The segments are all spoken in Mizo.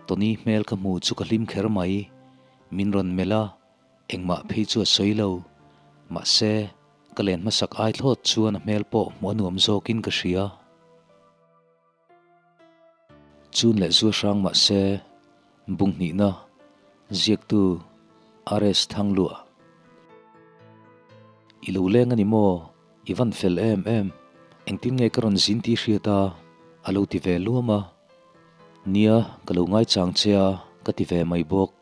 Tony hmel ka hmu chu ka hlim kher mai. Min rawn melh a, engmah phei chu a sawi lo. Mahse, ka len hmasak ai thlawt chuan a hmel pawh hmuh a nuam zawkin ka hria. Chun leh zua hrang mahse, bung hnihna ziaktu RS Thangluah. I lo leng a ni maw? I van fel em em, engtin nge ka rawn zin tih hriat a? A lo ti ve luam a. Nia, ka lo ngaichang che a, ka ti ve mai bawk.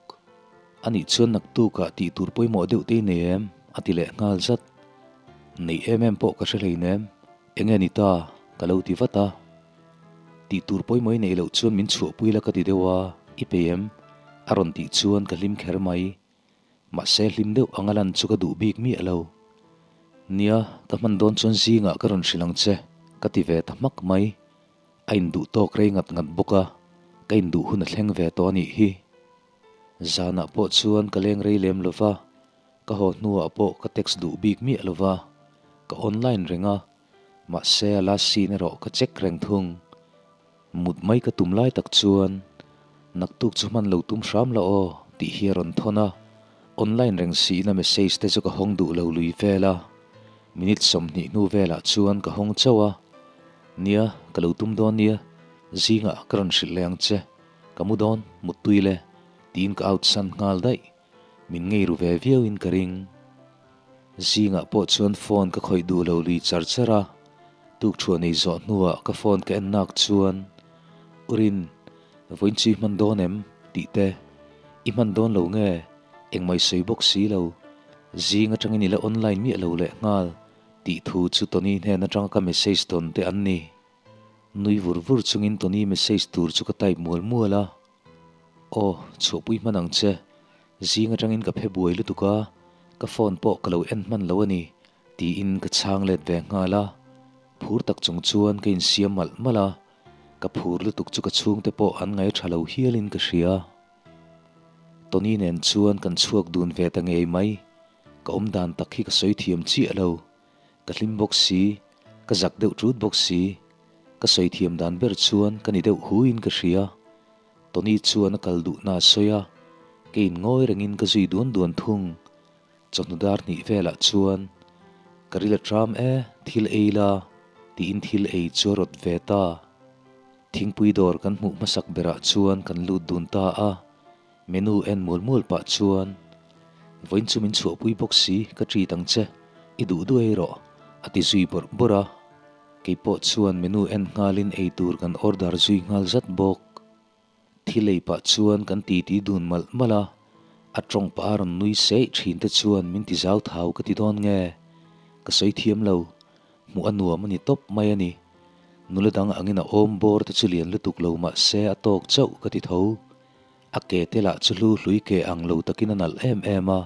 Anih chuan naktukah tih tur pawimawh deuh te i nei em? A ti leh nghal zat. Nei em em pawh ka hre hleinem, enge ni ta? Ka lo ti vat a. Tih tur pawimawh i neih loh chuan min chhuahpui la ka ti deuh a, i pei em? A rawn tih chuan ka hlim kher mai. Mahse hlim deuh anga lan chu ka duh bik miah lo. Nia, ka hman dawn chuan zingah ka rawn hrilh ang che, ka ti ve ta hmak mai. A induh tawk rei ngat ngat bawk a, ka induh hun a thleng ve tawh a nih hi. Zanah pawh chuan ka leng rei lem lo va, ka haw hnuah pawh ka text duh bik miah lo va, ka online reng a, mahse a last scene erawh ka check reng thung. Mut mai ka tum lai tak chuan, Naktuk chu hman lo tum hram la aw, tih hi a rawn thawn a. Online reng sihna message te chu ka hawng duh lo lui vel a. Minute 20 hnu velah chuan ka hawng chauh a. Nia, ka lo tum dawn nia, zingah ka rawn hrilh leh ang che. Ka mu dawn, mut tui le, tiin ka out san nghal daih. Min ngei ru ve viauin ka ring. Zingah pawh chuan phone ka khawih duh lo lui char char a, tukṭhuah nei zawh hnuah ka phone ka en nak chuan, Urin, vawiin chu i hman dawn em? tih te, I hman dawn lo nge? Engmah i sawi bawk si lo. Zing aṭangin i la online miah lo leh nghal, tih thu chu Tony hnen aṭanga ka message dawn te an ni. Nui vur vur chungin Tony message tur chu ka type mual mual a. Aw, chhuahpui hman ang che. Zing atangin ka phe buai lutuk a, ka phone pawh ka lo en hman lo a ni, tiin ka chhang let ve nghal a. Phur tak chung chuan ka insiam malh malh a, ka phur lutuk chu ka chhungte pawh an ngai tha lo hialin ka hria. Tony nen chuan kan chhuak dun ve ta ngei mai, ka awmdan tak hi ka sawi thiam chiah lo. Ka hlim bawk si, ka zak deuh ṭut bawk si. Ka sawi thiam dan ber chuan ka ni deuh huin ka hria. Tony chuan a kal duhna a sawi a, keiin ngawi rengin ka zui duan duan thung. Chawhnu dar hnih velah chuan, Ka ril a ṭam e, thil ei la, tiin thil ei chu a rawt ve ta. Thingpui dawr kan hmuh hmasak berah chuan kan lut dun ta a, menu en mual mual pah chuan, Vawiin chu min chhuahpui bawk si, ka treat ang che, i duh duh ei rawh, a ti zui bawrh bawrh a. Kei pawh chuan menu en nghalin ei tur kan order zui nghal zat bawk. Thil ei pah chuan kan titi dun malh malh a, a tawng pah a rawn nui seih thin te chuan min ti zau thau ka ti dawn nge? Ka sawi thiam lo, hmuh a nuam a ni tawp mai a ni. Nula dang angin a awm bawr te chu lian lutuk lo mah se a tawk chauh ka ti tho. A ke te lah chu hlu hlui ke ang lo takin a nalh em em a.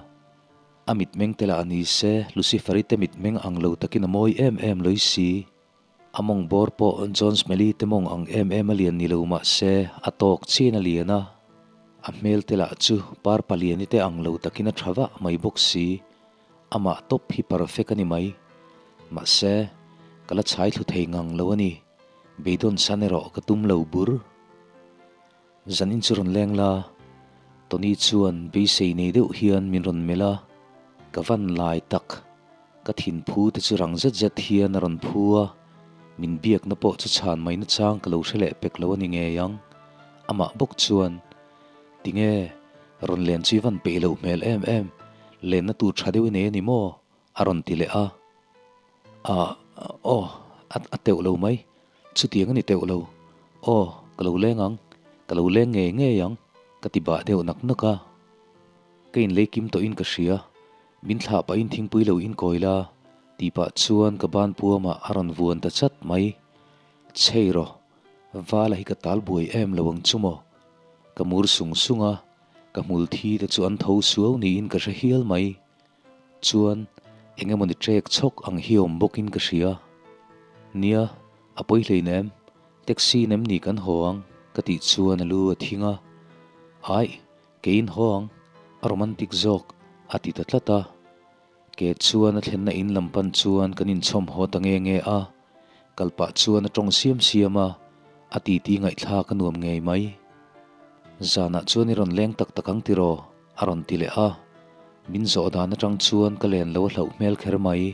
A mitmeng te lah ni se, Lucifer-i te mitmeng ang lo takin a mawi em em loi si. A mawng bawr pawh John Smelly te mawng ang em em a lian ni lo mah se, a tawk chin a lian a. A hmel te lah chu par paliani te ang lo takin a tha vah mai bawk si. Amah tawp hi perfect a ni mai. Mahse, ka la chhai thlu thei ngang lo a ni. Beidawn san erawh ka tum lo bur. Zanin chu rawn leng la, Tony chuan beisei nei deuh hian min rawn melh a, ka van lai tak, ka thin phu te chu rang zet zet hian a rawn phu a, min biakna pawh chu chhan mai nachang ka lo hre leh pek lo a ni ngei ang. Amah bawk chuan, Tinge, rawn len chu i van peih loh hmel em em, lenna tur tha deuh i nei a ni maw? a rawn ti leh a. Ah, aw, a teuh lo mai. Chutiang a ni teuh lo. Aw, ka lo leng ang, ka lo leng ngei ngei ang, ka ti bah deuh nak nak a. Ka inlei kim tawhin ka hria, min thlah pahin thingpui lo inkawi la, tih pah chuan ka ban puamah a rawn vuan ta chat mai. Chhei rawh, vala hi ka tal buai em lo ang chu maw? Ka mur sung sung a, ka hmul thi te chu an tho suau niin ka hre hial mai. Chuan eng emawni trek chhawk ang hi awm bawkin ka hria. Nia, a pawi hleinem, taxi nem ni kan haw ang ka tih chuan a lu a thing a. Aih, keiin haw ang, a romantic zawk, a ti ta tlat a. Ke chuan a thlenna in lam pan chuan kan inchhawm haw ta nge nge a. Kal pah chuan a tawng siam siam a, a titi ngaihthlak a nuam ngei mai. Zanah chuan i rawn leng tak tak ang tiraw? a rawn ti leh a. Min zawh dan atang chuan ka len lo a hlauh hmel kher mai.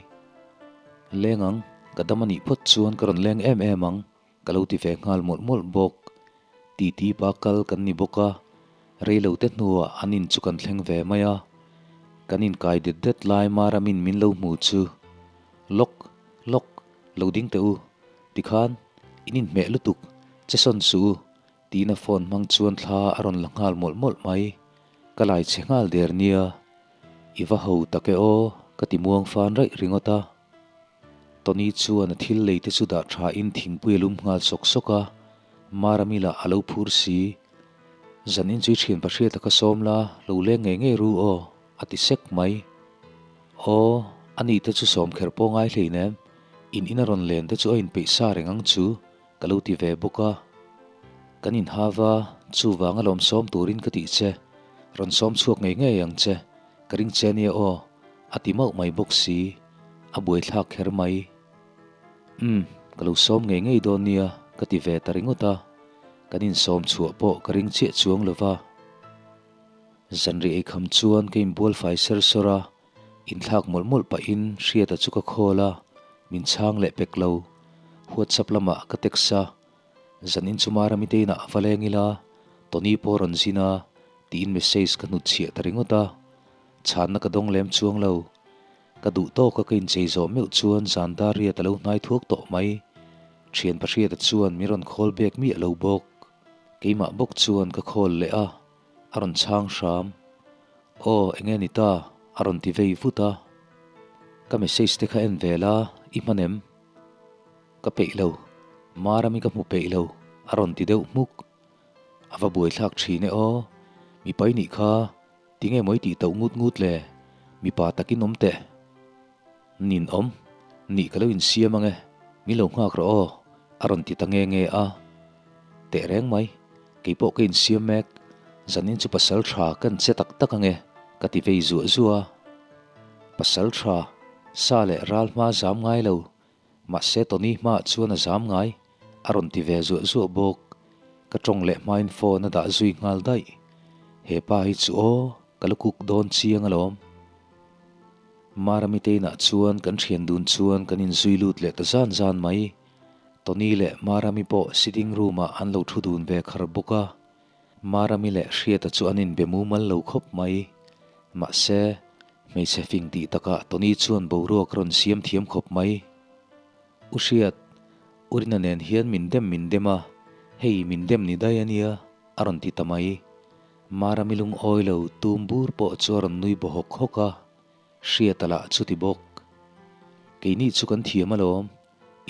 Leng ang, ka dam a nih phawt chuan ka rawn leng em em ang, ka lo ti ve nghal mawlh mawlh bawk. Titi pa kal kan ni bawk a, rei lo te hnuah an in chu kan thleng ve mai a. Kan inkai det det lai Maramin min lo hmu chu, Lawk, lawk, lo ding teh u, tikhan in inhmeh lutuk, che sawn suh u, tiin a phone hmang chuan thla a rawn la nghal mawlh mawlh mai. Ka lai chhe nghal der nia, i va ho tak e aw, ka ti muang fan raih ringawt a. Tony chuan a thil lei te chu dah tha in thingpui a lum nghal sawk sawk a, Marami lah a lo phur si. Zan in chu i thian pahriat a ka sawm la, lo leng ngei ngei ru aw, a ti sek mai. Aw, a ni te chu sawm kher pawh ngai hleinem, in in a rawn len te chu a inpeih sa reng ang chu, ka lo ti ve bawk a. Kan inhau a, chuvang a lawm sawm turin ka tih che, rawn sawm chhuak ngei ngei ang che, ka ring che nia aw, a ti mauh mai bawk si, a buaithlak kher mai. Umm, ka lo sawm ngei ngei dawn nia, ka ti ve ta ringawt a, kan insawm chhuah pawh ka ring chiah chuang lo va. Zanriah eikham chuan ka inbual fai ser sawr a, Inthlak mawlh mawlh pahin Hriata chu ka call a, min chhang leh pek lo. WhatsApp lamah ka text a, Zan in chu Marami te inah va leng ila, Tony pawh rawn zin a, tiin message ka hnutchhiah ta ringawt a. Chhanna ka dawng lem chuang lo. Ka duh tawka ka inchei zawh meuh chuan zan dar riat a lo hnai thuak tawh mai. Thianpa Hriata chuan min rawn call back miah lo bawk. Keimah bawk chuan ka call leh a. A rawn chhang hram. Aw, enge ni ta? A rawn ti vei vut a. Ka message te kha en ve la, i hman em? Ka peih lo. Marami ka hmu peih lo, a rawn ti deuh hmuk. A va buaithlak thin e aw. Mipa i nih kha, tinge maw i tih tauh ngut ngut le? Mipa takin awm teh. Nin awm, nih ka lo insiam ang e, min lo nghak rawh aw, a rawn ti ta nge nge a. Tehreng mai, kei pawh ka insiam mek, zanin chu pasal tha kan che tak tak ang e, ka ti vei zuah zuah a. Pasal tha, sa leh ral hma zam ngai lo, mahse Tony hmaah chuan a zam ngai, a rawn ti ve zuah zuah bawk. Ka tawng leh hmain phone a dah zui nghal daih. He pa hi chu aw, ka la kuk dawn chiang alawm. Marami te inah chuan kan thian dun chuan kan inzui lut leh ta zan zan mai. Tony leh Marami pawh sitting room ah an lo thu dun ve khar bawk a. Marami leh Hriata chu an inbe mumal lo khawp mai. Mahse, hmeichhe fing tih takah Tony chuan boruak a rawn siam thiam khawp mai. U Hriat, Urina nen hian min dem min dem a, hei min dem ni daih a nia, a rawn ti ta mai. Marami lungawi lo tum bur pawh chu a rawn nui baw hawk hawk a, Hriata lah chuti bawk. Keini chu kan thiam alawm,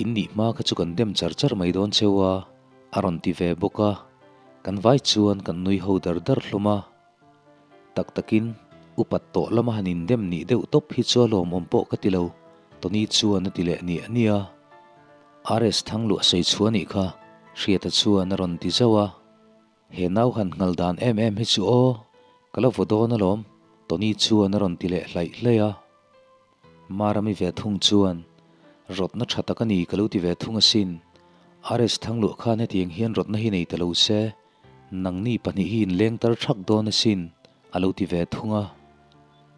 in nih hma kha chu kan dem char char mai dawn cheu a, a rawn ti ve bawk a, kan vai chuan kan nui ho dar dar hlawm a. Tak takin, upat tawh lama han indem nih deuh tawp hi chu a lawmawm pawh ka ti lo, Tony chuan a ti leh niah niah a. RS Thangluah sawi chhuah nih kha, Hriata chuan a rawn ti zauh a. He nau han nghal dan em em hi chu aw, ka la vaw dawn alawm, Tony chuan a rawn ti leh hlaih hlaih a. Marami ve thung chuan, Rawtna tha tak a ni ka lo ti ve thung asin. RS Thangluah khan hetiang hian rawtna hi nei ta lo se, nangni pahnih hi inleng tar thak dawn asin, a lo ti ve thung a.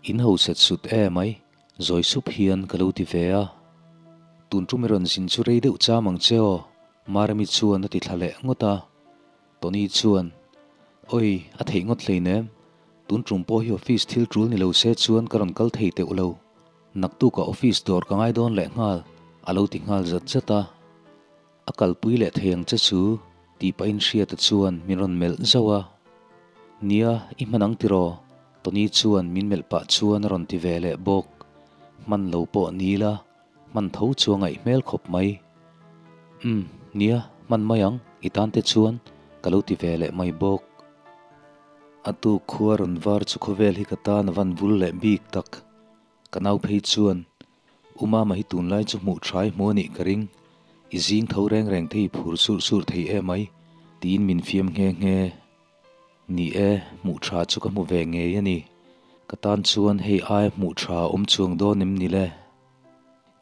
In ho set sut e mai, zawi sup hian ka lo ti ve a. Tun tum i rawn zin chu rei deuh cham ang che aw, Marami chuan a ti thla leh ngawt a. Tony chuan, Oi, a theih ngawt hleinem. Tun tum pawh hi office thil tul ni lo se chuan ka rawn kal thei teuh lo. Naktukah office dawr ka ngai dawn leh nghal, a lo ti nghal zat zat a. A kalpui leh thei ang che chu, tih pahin Hriata chuan min rawn melh zauh a. Nia, i hman ang tiraw? Tony chuan min melh pah chuan a rawn ti ve leh bawk. Hman lo pawh ni la, Hman tho chu a ngaih hmel khawp mai. Umm, nia, hman mai ang, i tan te chuan ka lo ti ve leh mai bawk. A tuk khua rawn var chu khawvel hi ka tan a van vul leh bik tak. Ka nau phei chuan, U Mama hi tunlai chu hmuh tha i hmu a nih ka ring, i zing tho reng reng te i phur surh surh thei em ai, tiin min fiam nghe nghe. Ni e, hmuh tha chu ka hmu ve ngei a ni. Ka tan chuan hei aia hmuh tha awm chuang dawn em ni le?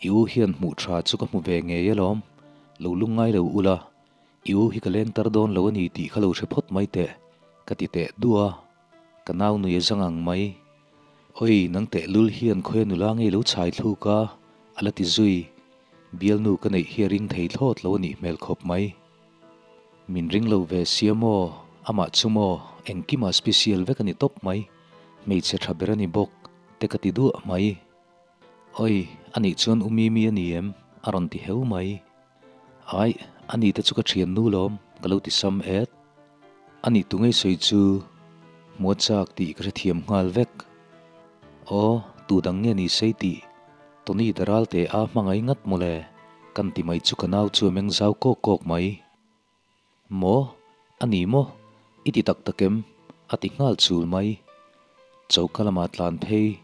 I u hian hmuh tha chu ka hmu ve ngei alawm, lo lungngai lo ula, i u hi ka leng tar dawn lo a ni tih kha lo hre phawt mai teh, Ka ti teh duah a, ka nau nui a zang ang mai. Oi, nang teh lul hian khawi a nula ngei lo chhai thluk a, a la ti zui. Bialnu ka neih hi a ring thei thlawt lo a nih hmel khawp mai. Min ring lo ve sia maw? Amah chu maw? Engkima special vek a ni tawp mai. Hmeichhe tha ber a ni bawk, te ka ti duah mai. Oi, a nih chuan u Mimi a ni em? A rawn ti heu mai. Aih, a ni te chu ka thian nu lawm, ka lo ti sam et. A nih tu ngei sawi chu hmuh a chak tih ka hrethiam nghal vek. Aw, tu dang nge ni sei tih Tony Daralte a hmangaih ngat mawle, kan ti mai chu ka nau chu a meng zau kawk kawk mai. Maw? A ni maw? I ti tak tak em? A ti nghal chul mai. Choka lamah tlan phei.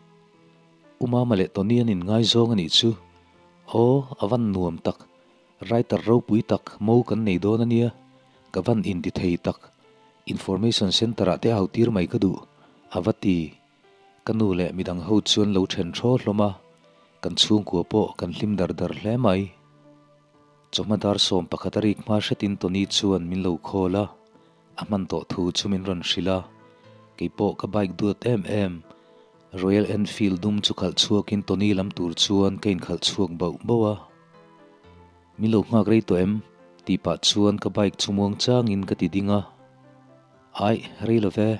U Mama leh Tony an inngaizawng a nih chu. Aw, a van nuam tak. Writer ropui tak mo kan nei dawn a nia. Ka van inti thei tak. Information Centre ah te au tir mai ka duh. A va ti. Ka nu leh midang ho chuan lo then thaw hlawm a. Kan chhungkua pawh kan hlim dar dar hle mai. Chawhma dar 11 a rik hma hretin Tony chuan min lo call a, a hman tawh thu chu min rawn hrilh a. Keipawh ka bike duat em em, Royal Enfield dum chu khalh chhuakin Tony lam tur chuan ka inkhalh chhuak bauh bauh a. Min lo nghak rei tawh em? tih pah chuan ka bike chu muang changin ka ti ding a. Aih, rei lo ve,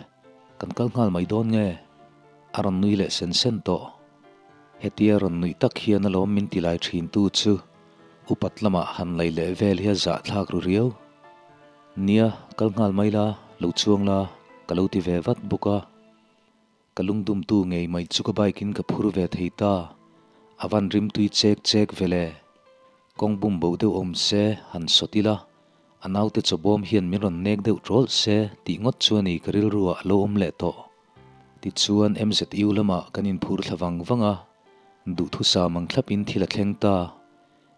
kan kal nghal mai dawn nge? A rawn nui leh sen sen tawh. Hetia rawn nuih tak hian alawm min ti lai thin tu chu upat lamah han lei leh vel hi a zahthlak ru riau. Nia, kal nghal mai la, lo chuang la, ka lo ti ve vat bawk a. Ka lungdumtu ngei mai chu ka bike in ka phur ve thei ta. A van rim tui chek chek ve le. Kawng bum bo deuh awm se, han sawt ila, a naute chawbawm hian min rawn nek deuh tawlh se tih ngawt chu a ni ka rilruah a lo awm leh tawh. Tichuan MZU lamah kan inphur thla vang vang a, duhthusam ang thlapin thil a thleng ta.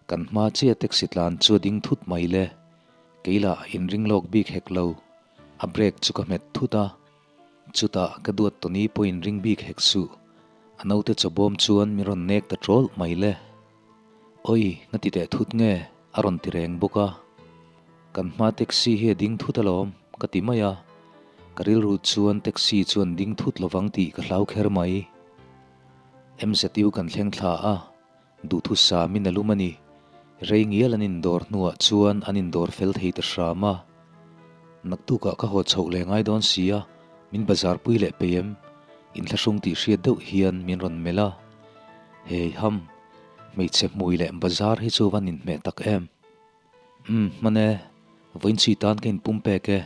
Kan hma chiah taxi tlan chu a ding thut mai le. Kei lah inring lawk bik hek lo. A brake chu ka hmet thut a. Chutah ka duat Tony pawh inring bik hek suh. A naute chawbawm chuan min rawn nek ta tawlh mai le. Oi, nga ti teh thut nge? a rawn ti reng bawk a. Kan hma taxi hi a ding thut alawm, ka ti mai a. Ka rilru chuan taxi chuan ding thut lovang tih ka hlau kher mai. MZU kan thleng thla a, duhthusam in a lum a ni. Rei ngial an indawr hnuah chuan an indawr fel thei ta hram a. Naktukah ka haw chhoh leh ngai dawn si a, min bazar pui leh pei em? Inthlahrung tih hriat deuh hian min rawn melh a. Hei ham, hmeichhe hmui leh bazar hi chu van inhmeh tak em? Umm, hman e, vawiin chi tan ka inpum pek e,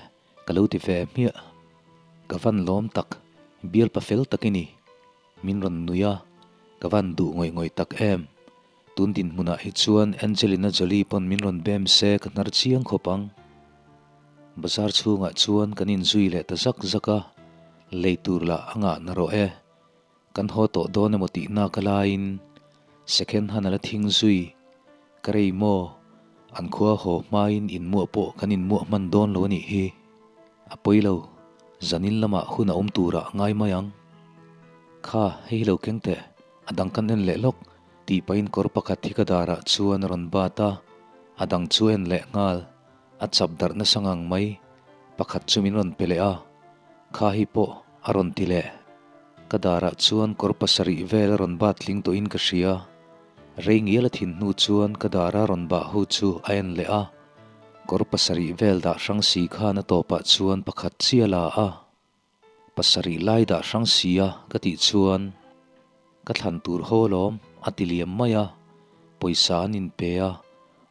ka lo ti ve hmiah. Ka van lawm tak, bialpa fel tak i ni. Min rawn nui a, ka van duh ngawih ngawih tak em? Tun dinhmunah hi chuan Angelina Jolie pawn min rawn bem se ka hnar chiang khawp ang. Bazar chhungah chuan kan inzui leh ta zak zak a, lei tur lah a ngah na rawh e. Kan haw tawh dawn emaw tih nak a laiin second han a la thing zui. Ka rei maw? An khua haw hmain inmuah pawh kan inmuah hman dawn lo a nih hi. A pawi lo, zanin lamah hun a awm turah ngai mai ang. Kha, hei hi lo keng teh, a dang kan en leh lawk, tih pahin kawr pakhat hi ka darah chuan a rawn bat a, a dang chu a en leh nghal. A chap darh nasa ngang mai, pakhat chu min rawn pe leh a, kha hi pawh a rawn ti leh. Ka darah chuan kawr pasarih vel a rawn bat tling tawhin ka hria. Rei ngial a thin hnu chuan ka dara rawn bah ho chu a en leh a, kawr pasarih vel dah hrang si khan a tawpah chuan pakhat chiah la a. Pasarih lai dah hrang si a ka tih chuan ka thlan tur haw alawm a ti liam mai a, pawisa an inpe a,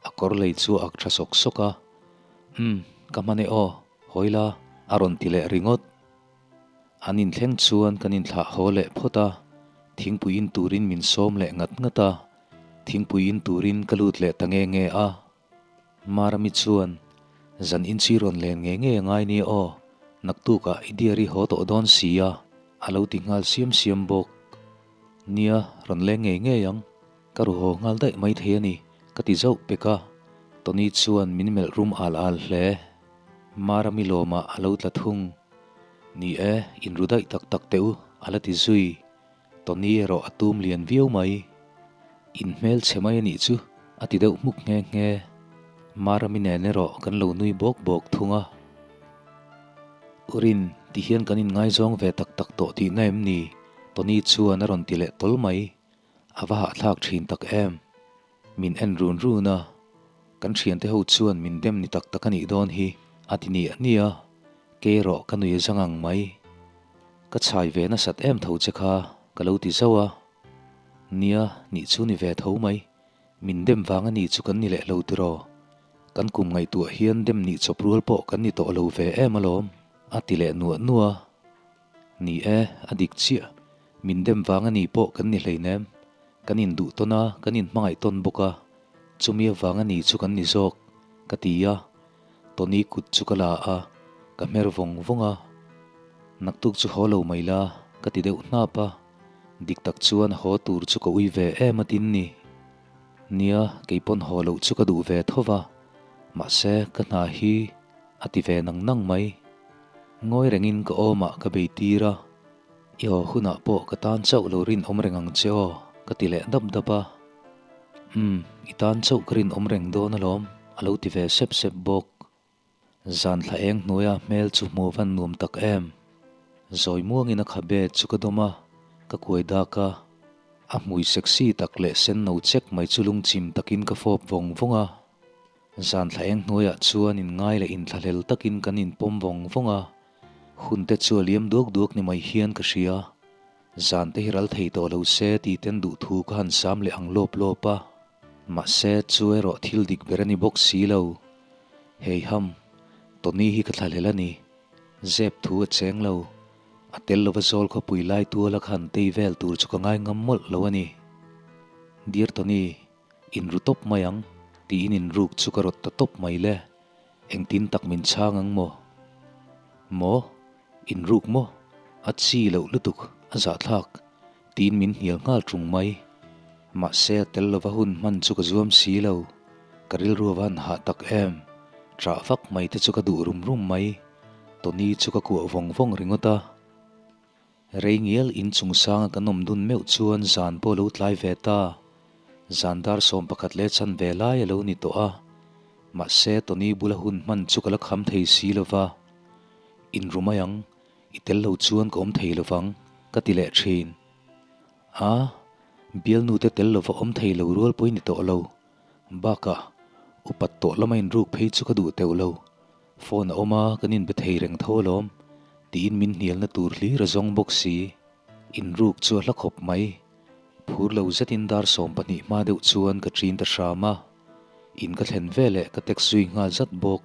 a kawr lei chu a ak tha sawk sawk a, Umm, ka hman e aw, hawi la a rawn ti leh ringawt. An inthleng chuan kan inthlah haw leh phawt a, thingpui in turin min sawm leh ngat ngat a, thingpui in turin ka lut leh ta nge nge a. Marami chuan, Zan inchi rawn len nge nge a ngai nia aw, naktukah i diary haw tawh dawn si a, a lo ti nghal siam siam bawk. Nia, rawn leng ngei ngei ang, ka ru haw nghal daih mai thei a ni, ka ti zauh pek a. Tony chuan min melh rum al al hle. Marami lawmah a lo tla thung. Ni e, inru daih tak tak teh u, a la ti zui. Tony erawh a tum lian viau mai. In hmel chhe mai a nih chu, a ti deuh hmuk nghe nghe. Marami nen erawh kan lo nui bawk bawk thung a. Urin, Tihian kan inngaizawng ve tak tak tawh tihna em ni? Tony chuan a rawn ti leh tawl mai. A va hahthlak thin tak em? Min en run run a, kan thiante ho chuan min dem ni tak tak a nih dawn hi a ti niah niah a, kei erawh ka nui a zang ang mai. Ka chhai ve nasat em tho che kha ka lo ti zauh a, nia nih chu ni ve tho mai, min dem vang a ni chu kan ni leh lo tiraw? Kan kum ngaihtuah hian dem nih chawp rual pawh kan ni tawh lo ve em alawm a ti leh nuah nuah a. Ni e, a dik chiah. Min dem vang a ni pawh kan ni hleinem. Kan induh tawn a, kan inhmangaih tawn bawk a. Chumi avang a ni chu kan ni zawk, ka ti a. Tony kut chu ka la a, ka hmer vawng vawng a. Naktuk chu haw lo mai la, ka ti deuh hnap a. Dik tak chuan haw tur chu ka ui ve em a tin ni. Nia, keipawn haw loh chu ka duh ve tho va. Mahse, ka hna hi a ti ve nang nang mai. Ngawi rengin ka awmah ka bei tir a, I aw hunah pawh ka tan chauh lo rinawm reng ang che aw, ka ti leh dap dap a. Umm, i tan chauh ka rinawm reng dawn alawm, a lo ti ve sep sep bawk. Zan thla eng hnuaia hmel chu hmuh van nuam tak em. Zawi muangin a khabe chu ka dawm a, ka kuai dak a. A hmui sexy tak leh sen no chek mai chu lungchim takin ka fawp vawng vawng a. Zan thla eng hnuaiah chuan inngai leh inthlahlel takin kan inpawm vawng vawng a, hun te chu a liam duak duak ni mai hian ka hria. Zan te hi ral thei tawh lo se tih ten duhthu ka han sam leh ang lawp lawp a. Mahse, chu erawh thil dik ber a ni bawk si lo. Heiham, Tony hi ka thlahlel a ni. Zep thu a cheng lo. A tel lova zawl khawpui lai tuala ka han tei vel tur chu ka ngai ngam mawlh lo a ni. Dear Tony, Inru tawp mai ang, tiin inruk chu ka rawt ta tawp mai le. Engtin tak min chhang ang maw? Maw? Inruk maw? A chi loh lutuk, a zahthlak, tiin min hnial nghal ṭung mai. Mahse a tel lova hun hman chu ka zuam si lo. Ka rilru a van hah tak em? Ṭah vak mai te chu ka duh rum rum mai. Tony chu ka kuah vawng vawng ringawt a. Rei ngial in chung sanga kan awm dun meuh chuan zan pawh lo tlai ve ta. Zan dar 11 leh chan ve lai a lo ni tawh a. Mahse Tony bula hun hman chu ka la kham thei si lo va. Inru mai ang, i tel lo chuan ka awm thei lo vang, ka ti leh thin. A, bialnu te tel lova awm thei lo rual pawh i ni tawh lo. Bakah, upat tawh lama inruk phei chu ka duh teuh lo. Phone a awm a, kan inbe thei reng tho alawm, tiin min hnialna tur hlir a zawng bawk si. Inruk chu a hla khawp mai. Phur lo zetin dar 12 hma deuh chuan ka ṭin ta hram a. In ka thlen veleh ka text zui nghal zat bawk.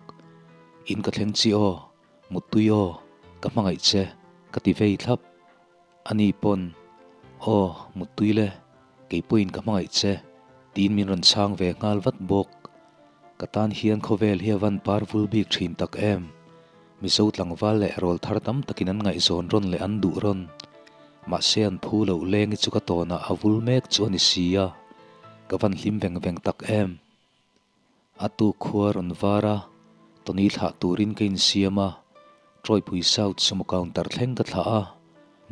In ka thleng chi aw, muttui aw, ka hmangaih che, ka ti vei thlap. Ani pawn, Aw, muttui le, kei pawhin ka hmangaih che, tiin min rawn chhang ve nghal vat bawk. Ka tan hian khawvel hi a van par vul bik thin tak em. Mizo tlangval leh rawl thar tam takin an ngaihzawn rawn leh an duh rawn. Mahse an phu loh lengi chu ka tawnah a vul mek chu a ni si a, ka van hlim veng veng tak em. A tuk khua rawn var a, Tony thlah turin ka insiam a, Trawipui South sumo counter thleng ka thlah a,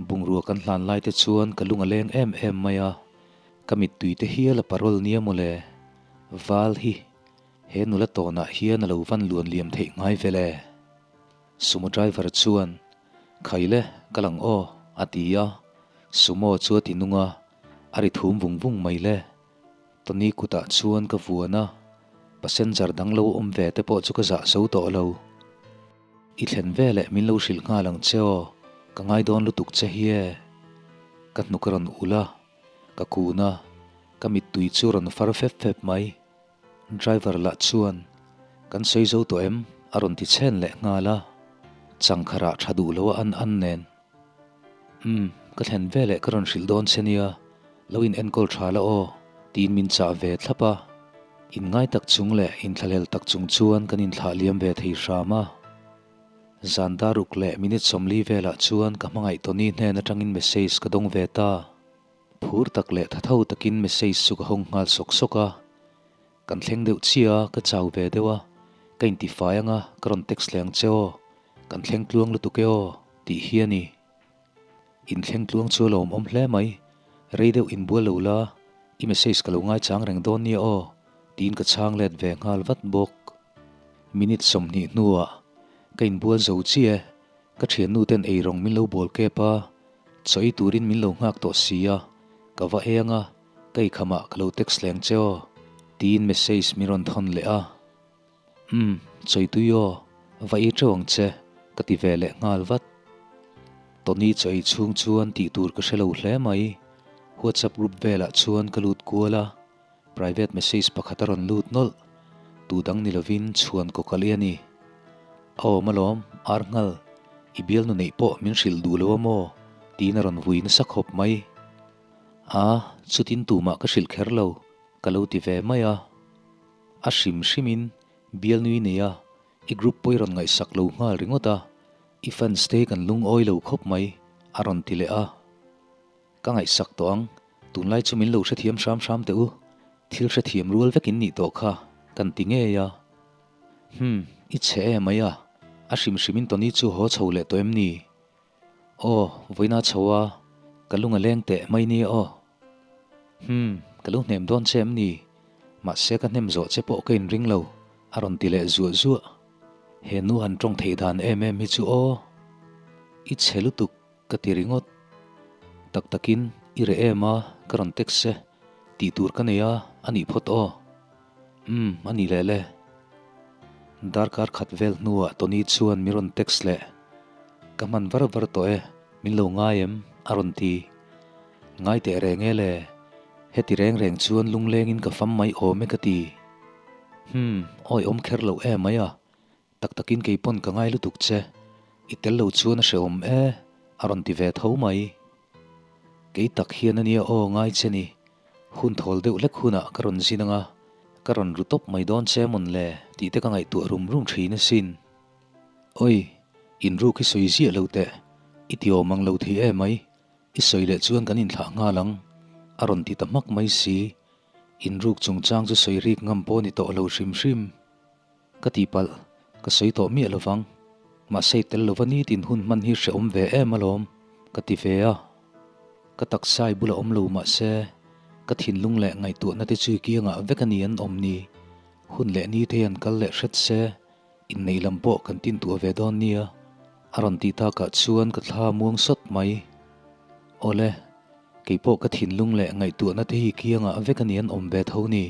bungrua kan hlan lai te chuan ka lung a leng em em mai a, ka mittui te hial a parol nia mawle. Val hi he nula tawnah hian a lo van luan liam theih ngai vel e. Sumo driver chuan, Khaile, ka lang aw, a ti a, sumo chu a ti nung a, a ri thum vung vung mai le. Tony kutah chuan ka vuan a, passenger dang lo awm ve te pawh chu ka zah zo tawh lo. I thlen veleh min lo hrilh nghal ang che aw, ka ngai dawn lutuk che hi e. Ka hnuk a rawn ulh a, ka kun a, ka mittui chu rawn far fep fep mai. Driver lah chuan, Kan sawi zo tawh em? a rawn ti chhen leh nghal a, changkharah tha duh lo a an an nen. Umm, ka thlen veleh ka rawn hrilh dawn che nia, lo in enkawl tha la aw, tiin min chah ve thlap a. Inngai tak chung leh inthlahlel tak chung chuan kan inthlah liam ve thei hram a. Zan dar ruk leh minute 40 velah chuan ka hmangaih Tony hnen atangin message ka dawng ve ta. Phur tak leh thatho takin message chu ka hawng nghal sawk sawk a. Kan thleng deuh chiah a, ka chau ve deuh a, ka intifai anga ka rawn text leh ang che aw, kan thleng tluang lutuk e aw, tih hi a ni. Inthleng tluang chu a lawmawm hle mai, rei deuh inbual lo la, i message ka lo ngaichang reng dawn nia aw, tiin ka chhang let ve nghal vat bawk. Minute 20 hnuah ka inbual zo chiah e. Ka thiannu ten eirawng min lo bawl kep a, chaw ei turin min lo nghak tawh si a, ka va eng a, ka ikhamah ka lo text leng che aw, tiin message min rawn thawn leh a. Umm, chawi tui aw, va ei teuh ang che, ka ti ve leh nghal vat. Tony chaw ei chhung chuan tih tur ka hre lo hle mai. WhatsApp group velah chuan ka lut kual a, Private message pakhat a rawn lut nawlh. Tu dang ni lovin chhuan kaw kal i a ni. A awm alawm, ar nghal. I bialnu neih pawh min hrilh duh lo a maw? tiin a rawn vui nasa khawp mai. A, chutin tumah ka hrilh kher lo, ka lo ti ve mai a. A hrim hrimin bialnu i nei a, i group pawh i rawn ngaihsak lo nghal ringawt a, i fans te hi kan lungawi lo khawp mai, a rawn ti leh a. Ka ngaihsak tawh ang, tunlai chu min lo hrethiam hram hram teh u, thil hrethiam rual vek in nih tawh kha kan ti ngei a. Hum, i chhe em mai a, a hrim hrimin Tony chu haw chho leh tawh em ni? Aw, vawiina chho a, ka lung a leng teh mai nia aw. Hum, ka lo hnem dawn che em ni? Mahse ka hnem zawh che pawh ka inring lo, a rawn ti leh zuah zuah. He nu han tawng theih dan em em hi chu aw. I chhe lutuk. Ka ti ringawt. Tak takin i reh em a, ka rawn text che. Tih tur ka nei a, a nih phawt aw. Umm, a nih leh le. Darkar khat vel hnuah Tony chuan min rawn text leh. Ka hman var var tawh e, min lo ngai em? a rawn ti. Ngai teh reng e le. Heti reng reng chuan lunglengin ka fam mai awm e ka ti. Hum, awi awm kher loh em mai a. Tak takin kei pawn ka ngai lutuk che, i tel lo chuan a hrehawm e, a rawn ti ve tho mai. Kei tak hian a nia aw ngai che ni, hun thawl deuh hlek hunah ka rawn zin anga, ka rawn ru tawp mai dawn che mawn le tih te ka ngaihtuah rum rum thin asin. Oi, inruk hi sawi ziah lo teh, i ti awm ang lo thei e mai, i sawi leh chuan kan inthlah nghal ang, a rawn ti ta hmak mai si. Inruk chungchang chu sawi rik ngam pawh ni tawh lo hrim hrim. Ka tihpalh, ka sawi tawh miah lovang. Mahse i tel lova nitin hun hman hi hrehawm ve em alawm, ka ti ve a. Ka taksa i bula awm lo mahse, ka thinlung leh ngaihtuahna te chu i kiangah vek a ni an awm ni. Hun leh ni te hian kal leh hret se, inneih lam pawh kan tintuah ve dawn nia, a rawn tih takah chuan ka thla muang sawt mai. Awle, keipawh ka thinlung leh ngaihtuahna te hi i kiangah vek a ni an awm ve tho ni.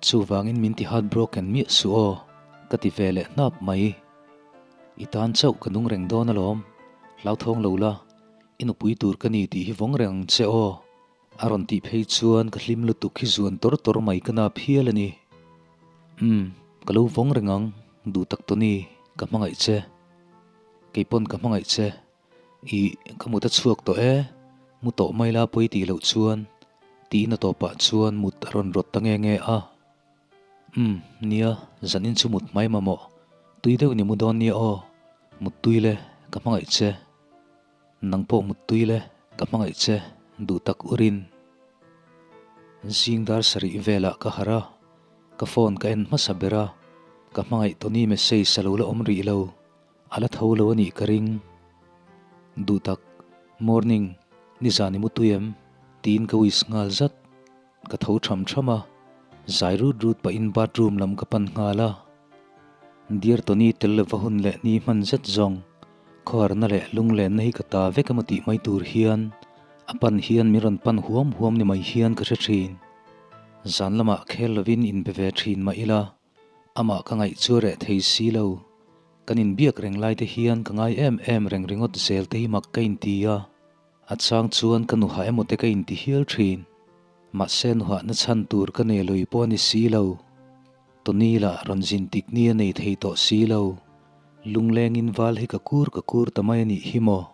Chuvangin min ti heartbroken miah suh aw, ka ti ve leh hnap mai. I tan chauh ka nung reng dawn alawm, hlauthawng lo la, i nupui tur ka ni tih hi vawng reng ang che aw, a rawn tih phei chuan ka hlim lutuk hi zuan tawr tawr mai ka nap hial a ni. Umm, ka lo vawng reng ang, duh tak Tony, ka hmangaih che. Keipawn ka hmangaih che. Ih, ka mut a chhuak tawh e, mu tawh mai la pawi tih loh chuan, tiin a tawpah chuan mut a rawn rawt ta nge nge a. Umm, nia, zanin chu mut mai mamawh, tui deuh ni mu dawn nia aw, mut tui le, ka hmangaih che. Nang pawh mut tui le, ka hmangaih che, duh tak urin. Zing dar sarih velah ka harh a, ka phone ka en hmasa ber a, ka hmangaih Tony message a lo la awm rih lo. A la tho lo a nih ka ring. Duh tak, morning, nizan i mu tui em? tiin ka wish nghal zat. Ka tho tham tham a, zai rut rut pahin bathroom lam ka pan nghal a. Dear Tony tel lova hun leh ni hman zet zawng, khawharna leh lunglenna hi ka ta vek emaw tih mai tur hian a pan hian min rawn pan huam huam ni mai hian ka hre thin. Zan lamah khel lovin inbe ve thin mah ila, Amah ka ngaih chu reh thei si lo. Kan inbiak reng lai te hian ka ngai em em reng ringawt zel te hi mak ka inti a. A chang chuan ka nuhah emaw te ka inti hial thin. Mahse nuhah na chhan tur ka nei lui pawh a ni si lo. Tony lah rawn zin tik ni a nei thei tawh si lo. Lunglengin val hi ka kur ka kur ta mai a nih hi maw.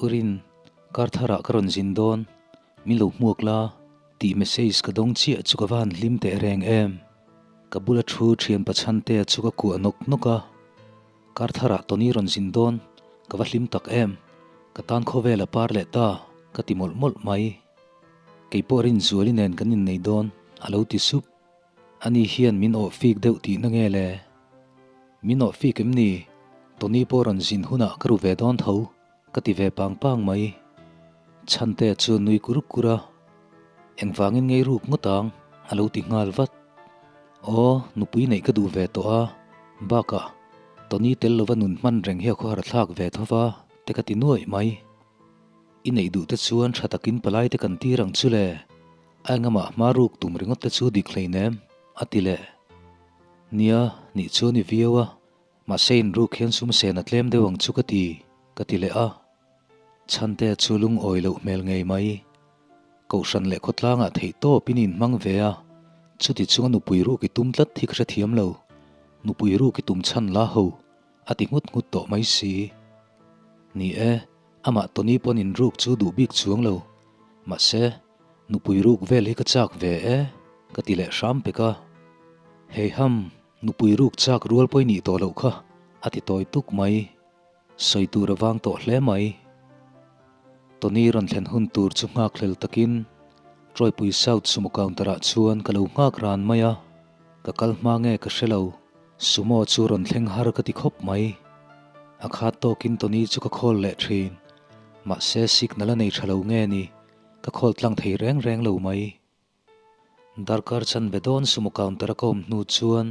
Urin, kar tharah ka rawn zin dawn. Min lo hmuak la. Tih message ka dawng chiah chu ka va han hlim teh reng em. Ka bula thu thian Pachhantea chu ka kuah nawk nawk a. Kar tharah Tony rawn zin dawn, ka va hlim tak em. Ka tan khawvel a par leh ta, ka ti mawlh mawlh mai. Kei pawh Rinzuali nen kan innei dawn, a lo ti sup. Ani hian min awh fik deuh tihna nge le? Min awh fik em ni? Tony pawh rawn zin hunah ka ru ve dawn tho. Ka ti ve pang pang mai. Chhantea chu a nui kur kur a, Engvangin ngei ruk ngawt ang? a lo ti nghal vat. Aw, nupui neih ka duh ve tawh a, bakah Tony tel lova nun hman reng hi a khawhar thlak ve tho va, te ka ti nuaih mai. I neih duh te chuan tha takin palai te kan tir ang chu le, a engamah hma ruk tum ringawt te chu dik hleinem, a ti leh. Nia, nih chu a ni viau a, mahse inruk hian sum sen a tlem deuh ang chu ka ti, ka ti leh a. Chhante chu lungawi loh hmel ngei mai. Kohhran leh khawtlangah theih tawp in inhmang ve a, chuti chunga nupui ruk i tum tlat hi ka hrethiam lo. Nupui ruk i tum chhan la ho, a ti nghut nghut tawh mai si. Ni e, amah Tony pawn inruk chu duh bik chuang lo. Mahse, nupui ruk vel hi ka chak ve e, ka ti leh hram pek a. Heiham, nupui ruk chak rual pawh i nih tawh loh kha, a ti tawi tuk mai. Sawi tur a vang tawh hle mai. Tony rawn thlen hun tur chu nghak hlel takin Troypui South sumo counter ah chuan ka lo nghak ran mai a, ka kal hma nge ka hre lo, sumo chu rawn thleng har ka ti khawp mai. A khat tawkin Tony chu ka call leh thin, mahse signal a nei tha lo nge ni, ka call tlang thei reng reng lo mai. Darkar chan ve dawn sumo counter a ka awm hnu chuan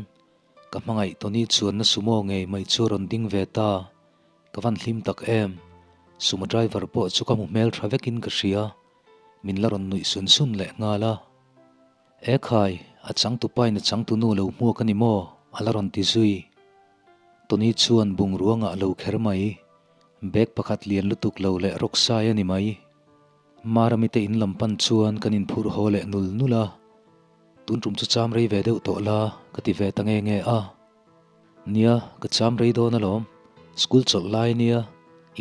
ka hmangaih Tony chuanna sumo ngei mai chu a rawn ding ve ta. Ka van hlim tak em. Sumo driver pawh chu ka hmu hmel tha vekin ka hria. Min la rawn nuih sun sun leh nghal a. E khai, a changtupain a changtunu lo hmuak a ni maw? A la rawn ti zui. Tony chuan bungruangah a lo kher mai. Bag pakhat lian lutuk lo leh rawk sai a ni mai. Marami te in lam pan chuan kan inphurh haw leh nul nul a, tun tum chu cham rei ve deuh tawh la ka ti ve ta nge nge a. Nia, ka cham rei dawn alawm, school chawlh lai nia,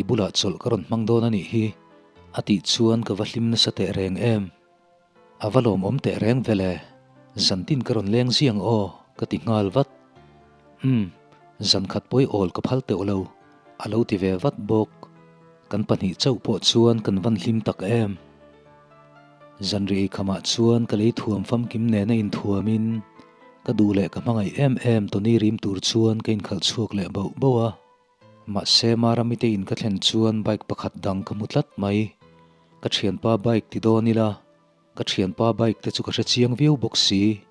i bulah chawlh ka rawn hmang dawn a nih hi, a tih chuan ka va hlim nasa teh reng em. A va lawmawm teh reng vel e, zantin ka rawn leng ziang aw, ka ti nghal vat. Umm, zan khat pawi awl ka phal teuh lo, a lo ti ve vat bawk. Kan pahnih chauh pawh chuan kan van hlim tak em. Zanri eikhamah chuan ka lei thuam famkim nena inthuamin ka duh leh ka hmangaih em em Tony rim tur chuan ka inkhalh chhuak leh bauh bauh a. Mahse Marami te in ka thlen chuan bike pakhat dang ka hmu tlat mai. Ka thianpa bike ti dawn ila, ka thianpa bike te chu ka hre chiang viau bawk si.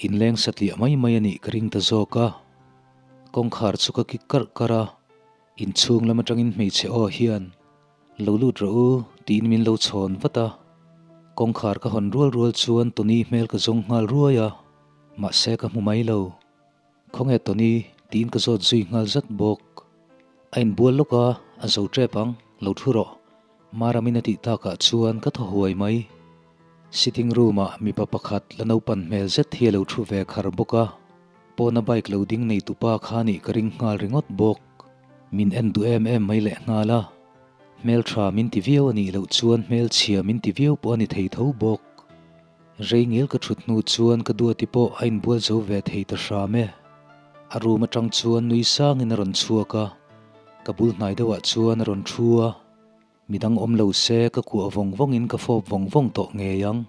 Inleng satliah mai mai a nih ka ring ta zawk a. Kawngkhar chu ka kik karh karh a, inchhung lam atangin hmeichhe aw hian, Lo lut rawh u, tiin min lo chhawn vat a. Kawngkhar ka hawn rual rual chuan Tony hmel ka zawng nghal ruai a, mahse ka hmu mai lo. Khawnge Tony? tiin ka zawt zui nghal zat bawk. A inbual lawk a, a zo tep ang, lo thu rawh. Maramin a tih takah chuan ka thaw huai mai. Sitting room ah mipa pakhat la naupan hmel zet hi a lo thu ve khar bawk a, pawna bike lo ding nei tupa kha nih ka ring nghal ringawt bawk. Min en duh em em mai leh nghal a, hmeltha min ti viau a nih loh chuan hmelchhia min ti viau pawh a ni thei tho bawk. Rei ngil ka thut hnu chuan ka duati pawh a inbual zo ve thei ta hram e. A room atang chuan nui sangin a rawn chhuak a, ka bul hnai deuhah chuan a rawn thu a. Midang awm lo se ka kuah vawng vawngin ka fawp vawng vawng tawh ngei ang.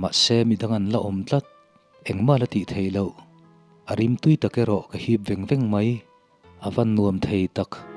Mahse midang an la awm tlat, engmah la tih theih loh. A rim tui tak erawh ka hip veng veng mai, a van nuam thei tak.